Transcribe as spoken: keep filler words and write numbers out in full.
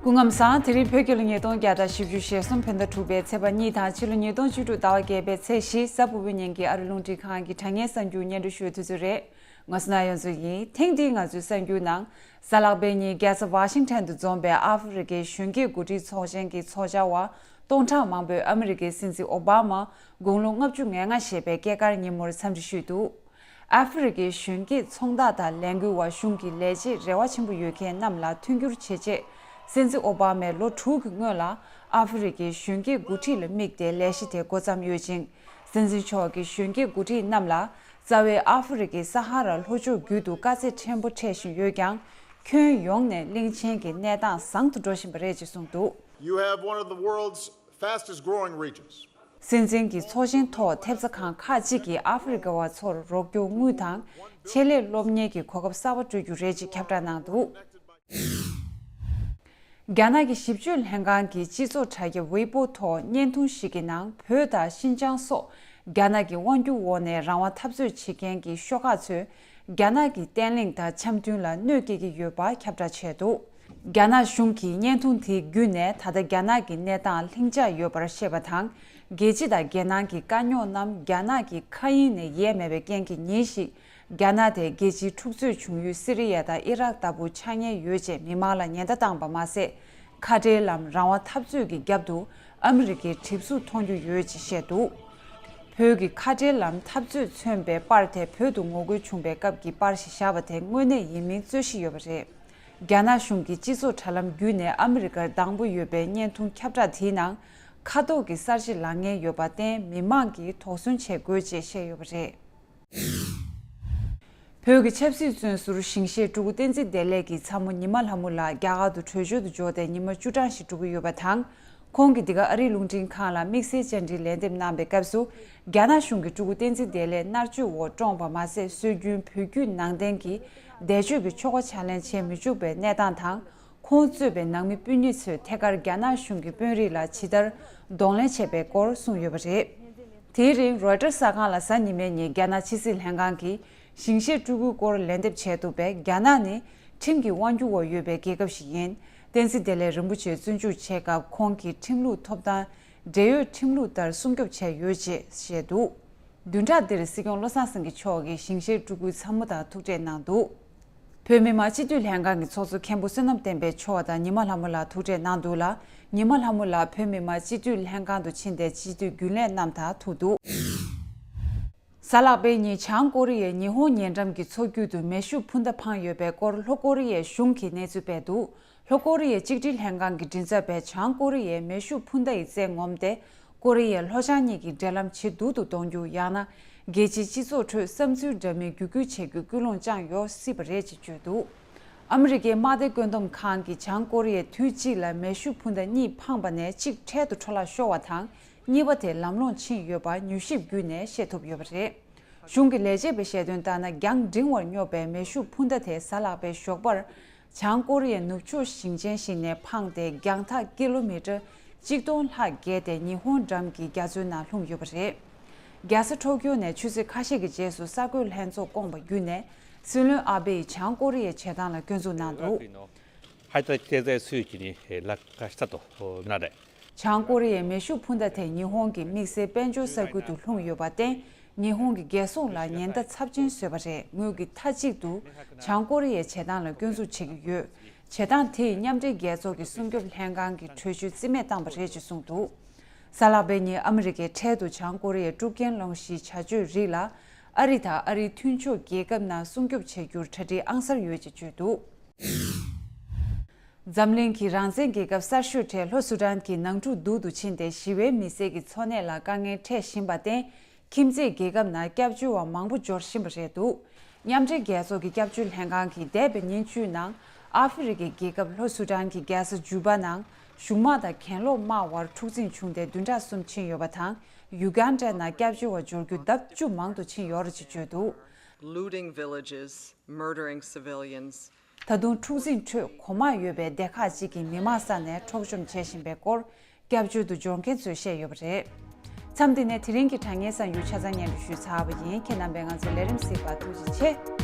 སྐུ་ཁམས་བཟང་། དེ་རིང་བོད་རྒྱལ་ལོ་ཉིས་སྟོང་བརྒྱ་དང་བཞི་བཅུ་ཞེ་གསུམ་བོད་ཟླ་དྲུག་པའི་ཚེས་པ་གཉིས་དང་ཕྱི་ལོ་ཉིས་སྟོང་བཅུ་དྲུག་ཟླ་བ་བརྒྱད་པའི་ཚེས་བཞི། གཟའ་ཕུར་བུའི་ཉིན་གྱི་ཨ་རི་རླུང་འཕྲིན་ཁང་གི་དྲ་བརྙན་གསར་འགྱུར་སྙན་སྒྲོན་ཞུ་བའི་དུས་ཚོད་རེད། ང་སུ་ན་ཡོན་ཚུལ་ཡིན། ཐེངས་འདིའི་ང་ཚོའི་གསར་འགྱུར་ནང་། གཟའ་ལྷག་པའི་ཉིན་རྒྱལ་ས་ཝ་ཤིང་ཊོན་དུ་འཛོམས་པའི་ཨ་ཧྥེ་རི་ཁའི་གཞོན་སྐྱེས་འགོ་ཁྲིད་ཚོགས་ཆེན་གྱི་ཚོགས་བཅར་བ་སྟོང་ཕྲག་མང་པོས་ཨ་མི་རི་ཀའི་སྲིད་འཛིན་ཨོ་བྷ་མ་དགུང་ལོ་ལྔ་བཅུ་ང་ལྔ་ཞེས་པའི་སྐྱེས་སྐར་ཉིན་མོར་འཚམས་འདྲི་ཞུས་འདུག་ཨ་ཧྥེ་རི་ཁའི་གཞོན་སྐྱེས་ཚོང་བདག་དང་ལས་འགུལ་བ། གཞུང་གི་ལས་བྱེད། རེ་བ་ཆེན་པོ་ཡོད་མཁན་རྣམས་ལ་མཐུན་འགྱུར་བྱེད་ཆེད། སྲིད་འཛིན་ཨོ་བྷ་མས་ལོ་དྲུག་གི་སྔོན་ལ་ཨ་ཧྥེ་རི་ཁའི་གཞོན་སྐྱེས་འགོ་ཁྲིད་ལ་དམིགས་ཏེ་ལས་གཞི་དེ་འགོ་བརྩམས་ཡོད་ཅིང་། སྲིད་འཛིན་མཆོག་གིས་གཞོན་སྐྱེས་འགོ་ཁྲིད་རྣམས་ལ་རྩ་བའི་ཨ་ཧྥེ་རི་ཁའི་ས་ཧ་ར་ལྷོ་ཕྱོགས་བརྒྱུད་དུ་དཀའ་ཚེགས་ཕྲན་བུ་འཕྲད་བཞིན་ཡོད་ཀྱང་། ཁྱོན་ཡོངས་ནས་གླིང་ཆེན་གྱི་གནས་སྟངས་བཟང་དུ་འགྲོ་བཞིན་པ་རེད་ཅེས་གསུངས་འདུག You have one of the world's fastest growing regions. སྲིད་འཛིན་གྱི་ཚོགས་ཆེན་ཐོག་ཐེབས་རྩ་ཁང་ཁག་ཅིག་གིས་ཨ་ཧྥེ་རི་ཀ་བ་ཚོར་རོགས་སྐྱོར་དངུལ་དང་ཆེད་ལས་སློབ་གཉེར་གྱི་གོ་སྐབས་གསར་པ་སྤྲོད་རྒྱུ་རེད་ཅེས་ཁྱབ་བསྒྲགས་གནང་འདུག་རྒྱ་ནག་གི་ཞིབ་དཔྱོད་ལྷན་ཁང་གི་སྤྱི་ཚོགས་དྲ་རྒྱ་ཝེ་པོ་ཐོག་བརྙན་ཐུང་ཞིག་གི་ནང་། བོད་དང་ཤིན་ཅང་སོགས་རྒྱ་ནག་གི་དབང་སྒྱུར་འོག་ནས་རང་དབང་འཐབ་རྩོད་བྱེད་མཁན་གྱི་ཤོག་ཁག་ཚོས་རྒྱ་ནག་གི་བརྟན་ལྷིང་དང་འཆམ་མཐུན་ལ་གནོད་སྐྱེལ་གྱི་ཡོད་པ་ཁྱབ་བསྒྲགས་བྱས་འདུག་རྒྱ་ནག་གཞུང་གིས་བརྙན་ཐུང་དེ་བརྒྱུད་ནས། ད་ལྟ་རྒྱ་ནག་གི་གནས་སྟངས་ལྷིང་འཇགས་ཡོད་པར་བཤད་པ་དང་། རྒྱལ་སྤྱི་དང་རྒྱལ་ནང་གི་དཀའ་རྙོག་རྣམས་རྒྱ་ནག་གི་མཁའ་དབྱིངས་ནས་ཡལ་མེད་པའི་རྐྱེན་གྱིས་ཉིན་ཞིག་རྒྱ་ནག་དེ་རྒྱལ་སྤྱིའི་འཁྲུག་རྩོད་བྱུང་ཡུལ་སི་རི་ཡ་དང་ཨི་རག་ལྟ་བུ་ཆགས་ཉེན་ཡོད་ཅེས་མི་མང་ལ་ཉེན་བརྡ་བཏང་པ་མ་ཟད། ཁ་བྲལ་ལམ་རང་དབང་འཐབ་རྩོད་ཀྱི་རྒྱབ་ཏུ་ཨ་མི་རི་ཀའི་གྲིབ་གཟུགས་མཐོང་རྒྱུ་ཡོད་ཅེས་བཤད་འདུག་བོད་ཀྱི་ཁ་བྲལ་ལམ་འཐབ་རྩོད་མཚོན་པའི་པར་དེ་བོད་དུ་ངོ་རྒོལ་བྱུང་བའི་སྐབས་ཀྱི་པར་ཞིག་བཞག་པ་དེ་དངོས་གནས་ཡིན་མིན་རྩོད་གཞི་ཡོད་པ་རེད། རྒྱ་ནག་གཞུང་གི་སྤྱི་ཚོགས་དྲ་ལམ་བརྒྱུད་ནས་ཨ་མི་རི་ཀར་དང་པོ་ཡོད་པའི་བརྙན་ཐུང་ཁྱབ་བསྒྲགས་དེའི་ནང་། ཁ་དོག་གི་གསར་བརྗེ་ལངས་ངེས་ཡོད་པར་བརྟེན་མི་མང་གིས་དོགས་ཟོན་བྱེད་དགོས་ཅེས་བཤད་ཡོད་པ་རེད། བོད་ཀྱི་ཆབ་སྲིད་བཙོན་ཟུར་ཞིང་གཤེགས་སྤྲུལ་སྐུ་བསྟན་འཛིན་བདེ་ལེགས་ཀྱི་ཚ་མོ་ཉི་མ་ལྷ་མོ་ལགས་རྒྱ་གར་དུ་བྲོས་བྱོལ་དུ་འབྱོར་ཏེ་ཉི་མ་བཅུ་གྲངས་ཤིག་འགྲོ་གི་ཡོད་པ་དང་། ཁོང་གིས་འདི་ག་ཨ་རིའི་རླུང་འཕྲིན་ཁང་ལ་དམིགས་བསལ་བཅར་འདྲིའི་ལན་འདེབས་གནང་པའི་སྐབས་སུ། རྒྱ་ནག་གཞུང་གིས་སྤྲུལ་སྐུ་བསྟན་འཛིན་བདེ་ལེགས་མནར་གཅོད་འོག་བཀྲོངས་པ་མ་ཟད། སྲོལ་རྒྱུན་བོད་བརྒྱུད་ནང་བསྟན་གྱི་འདས་མཆོད་ཀྱི་ཆོ་ག་ཕྱག་ལེན་བྱེད་མི་བཅུག་པའི་གནས་སྟངས་དང་། ཁོང་གཙོས་པའི་ནང་མི་སྤུན་ཉེ་ཚོས་ཐད་ཀར་རྒྱ་ནག་གཞུང་གི་དཔོན་རིགས་ལ་ཇི་ལྟར་གདོང་ལེན་བྱས་པའི་སྐོར་གསུངས་ཡོད་པ་རེད། དེའི་རིང་རོའི་ཊར་གསར་ཁང་ལ་གཟའ་ཉི་མའི་ཉིན་རྒྱ་ནག་ཕྱི་སྲིད་ལྷན་ཁང་གིས་ཞིང་གཤེགས་སྤྲུལ་སྐུའི་སྐོར་ལན་འདེབས་བྱས་འདུག་པས། རྒྱ་ནག་ནི་ཁྲིམས་ཀྱི་དབང་སྒྱུར་འོག་ཡོད་པའི་རྒྱལ་ཁབ་ཞིག་ཡིན། བསྟན་འཛིན་བདེ་ལེགས་རིན་པོ་ཆེ་བཙོན་འཇུག་བྱས་སྐབས་ཁོང་གི་ཁྲིམས་ལུགས་ཐོབ་ཐང་འབྲེལ་ཡོད་ཁྲིམས་ལུགས་ལྟར་སྲུང་སྐྱོབ་བྱས་ཡོད་ཅེས་བཤད་འདུག་བདུན་ཕྲག་འདིར་སྲིད་སྐྱོང་བློ་བཟང་སེང་གེ་མཆོག་གིས་ཞིང་གཤེགས་སྤྲུལ་སྐུའི་ཚ་མོ་དང་ཐུག་འཕྲད་གནང་འདུག་བོད་མི་མང་སྤྱི་འཐུས་ལྷན་ཁང་གི་ཚོགས་གཙོ་མཁན་པོ་བསོད་ནམས་བསྟན་འཕེལ་མཆོག་དང་ཉི་མ་ལྷ་མོ་ལགས་ཐུག་འཕྲད་གནང་འདུག་ལ། ཉི་མ་ལྷ་མོ་ལགས་བོད་མི་མང་སྤྱི་འཐུས་ལྷན་ཁང་དུ་ཕྱིན་ཏེ་སྤྱི་འཐུས་རྒྱུན་ལས་རྣམས་དང་ཐུག་འདུག་གཟའ་ལྷག་པའི་ཉིན་བྱང་ཀོ་རི་ཡས་ཉི་ཧོང་ཉེ་འགྲམ་གྱི་མཚོ་རྒྱུད་དུ་མེ་ཤུགས་འཕུར་མདའ་འཕངས་ཡོད་པའི་སྐོར་ལྷོ་ཀོ་རི་ཡའི་གཞུང་གིས་གནས་ཚུལ་སྤེལ་འདུག་ལྷོ་ཀོ་རི་ཡའི་གཅིག་སྒྲིལ་ལྷན་ཁང་གི་མགྲིན་ཚབ་པས་བྱང་ཀོ་རི་ཡས་མེ་ཤུགས་འཕུར་མདའ་ཡི་རྩལ་ངོམ་སྟེ། ཀོ་རི་ཡའི་ལྷོ་བྱང་གཉིས་ཀྱི་འབྲེལ་ལམ་ཇེ་སྡུག་ཏུ་གཏོང་རྒྱུ། ཡང་ན་རྒྱལ་སྤྱིའི་སྤྱི་ཚོགས་ཁྲོད་བསམ་ཚུལ་འདྲ་མིན་བརྒྱུད་སྐུལ་བྱེད་རྒྱུའི་ཀུན་སློང་བཅངས་ཡོད་སྲིད་པ་རེད་ཅེས་བརྗོད་འདུག་ཨ་མི་རི་ཀའི་དམག་སྡེ་བཀོད་འདོམས་ཁང་གིས་བྱང་ཀོ་རི་ཡས་དུས་གཅིག་ལ་མེ་ཤུགས་འཕུར་མདའ་གཉིས་འཕངས་པ་ནས་གཅིག་འཕྲལ་དུ་འཕྲོ་བརླག་ཤོར་བ་དང་། གཉིས་པ་དེ་ལམ་ལྷོང་ཕྱིན་ཡོད་པ་མྱུལ་ཞིབ་བརྒྱུད་ནས་ཤེས་ཐུབ་ཡོད་པ་རེད། གཞུང་གི་ལས་བྱེད་པའི་བཤད་དོན་ལྟར་ན། རྒྱང་འབྲིང་བར་སྙོབ་པའི་མེ་ཤུགས་འཕུར་མདའ་དེ་གཟའ་ལྷག་པའི་ཞོགས་པར། བྱང་ཀོ་རི་ཡའི་ནུབ་ཕྱོགས་ཞིང་ཆེན་ཞིག་ནས་འཕངས་ཏེ། རྒྱང་ཐག་ཀི་ལོ་མི་ཊར་གཅིག་སྟོང་ལྷག་བརྒལ་ཏེ་ཉི་ཧོང་འགྲམ་གྱི་རྒྱ་མཚོའི་ནང་ལྷུང་ཡོད་པ་རེད། རྒྱལ་ས་ཊོ་ཀིའོ་ནས་ཆུ་ཚོད་ཁ་ཤས་ཀྱི་རྗེས་སུ་གསར་འགོད་ལྷན་ཚོགས་བསྐོངས་པ་བརྒྱུད་ནས། སྲིད་བློན་ཨ་བྷེ་ཡིས་བྱང་ཀོ་རི་ཡའི་བྱེད་སྟངས་ལ་སྐྱོན་འཛུགས་གནང་འདུག 入った経済水域に落下したとみられ བྱང་ཀོ་རི་ཡའི་མེ་ཤུགས་འཕུར་མདའ་དེ་ཉི་ཧོང་གི་དམིགས་བསལ་དཔལ་འབྱོར་ས་ཁུལ་དུ་ལྷུང་ཡོད་པར་བརྟེན། ཉི་ཧོང་གི་རྒྱལ་སྲུང་ལ་ཉེན་བརྡ་ཚབས་ཆེན་བཟོས་པ་རེད། ངོས་ཀྱིས་མཐའ་གཅིག་ཏུ་བྱང་ཀོ་རི་ཡའི་བྱེད་སྟངས་ལ་སྐྱོན་འཛུགས་བྱེད་ཀྱི་ཡོད། བྱེད་སྟངས་དེས་མཉམ་འབྲེལ་རྒྱལ་ཚོགས་ཀྱི་སྲུང་སྐྱོབ་ལྷན་ཁང་གི་གྲོས་ཆོད་རྩིས་མེད་བཏང་པ་རེད་ཅེས་གསུངས་འདུག་གཟའ་ལྷག་པའི་ཉིན་ཨ་མི་རི་ཀས་འཕྲལ་དུ་བྱང་ཀོ་རི་ཡའི་དཀྲུག་རྐྱེན་སློང་གཞིའི་བྱ་སྤྱོད་རིགས་ལ་ཨ་རི་དང་ཨ་རིའི་མཐུན་ཕྱོགས་རྒྱལ་ཁབ་རྣམས་སྲུང་སྐྱོབ་བྱེད་རྒྱུར་གྲ་སྒྲིག་ཨང་གསར་ཡོད་ཅེས་བརྗོད་འདུག་འཛམ་གླིང་གི་རང་བཙན་རྒྱལ་ཁབ་གསར་ཤོས་གྲས་ལྷོ་སུ་ཌན་གྱི་ནང་འཁྲུག་སྡུག་ཏུ་ཕྱིན་ཏེ། ཞི་བའི་མི་སེར་གྱི་འཚོ་གནས་ལ་དཀའ་ངལ་འཕྲད་བཞིན་པར་བརྟེན། ཁྱིམ་མཚེས་རྒྱལ་ཁབ་ནང་སྐྱབས་བཅོལ་བ་མང་པོ་འབྱོར་བཞིན་པ་རེད་འདུག་མཉམ་འབྲེལ་རྒྱལ་ཚོགས་ཀྱི་སྐྱབས་བཅོལ་ལྷན་ཁང་གིས་འདས་པའི་ཉིན་བཅུའི་ནང་ཨ་ཧྥེ་རི་ཁའི་རྒྱལ་ཁབ་ལྷོ་སུ་ཌན་གྱི་རྒྱལ་ས་ཇུ་པ་ནང་གཞུང་དམག་དང་གྱེན་ལོག་དམག་དབར་འཁྲུག་འཛིང་བྱུང་སྟེ་བདུན་ཕྲག་གསུམ་ཕྱིན་ཡོད་པ་དང་། ཡུ་གན་ཌའི་ནང་སྐྱབས་བཅོལ་བ་འབྱོར་རྒྱུ་ལྡབ་བཅུ་མང་དུ་ཕྱིན་ཡོད་རེད་ཅེས་བརྗོད་འདུག looting villages, murdering civilians. ད་དུང་འཁྲུག་འཛིང་ཁྲོད་གོང་མ་ཡོད་པའི་སྡེ་ཁག་ཅིག་གིས་མི་མང་ས་ནས་འཕྲོག་བཅོམ་བྱེད་བཞིན་པའི་སྐོར་སྐྱབས་བཅོལ་དུ་འབྱོར་མཁན་ཚོས་བཤད་ཡོད་པ་རེད། མཚམས་འདི་ནས་དེ་རིང་གི་དྲ་བརྙན་གསར་འགྱུར་ཆ་ཚང་སྙན་སྒྲོན་ཞུས་ཚར་བ་ཡིན། ཁྱེད་རྣམ་པས་ང་ཚོའི་ལས་རིམ་གཟིགས་པར་ཐུགས་རྗེ་ཆེ།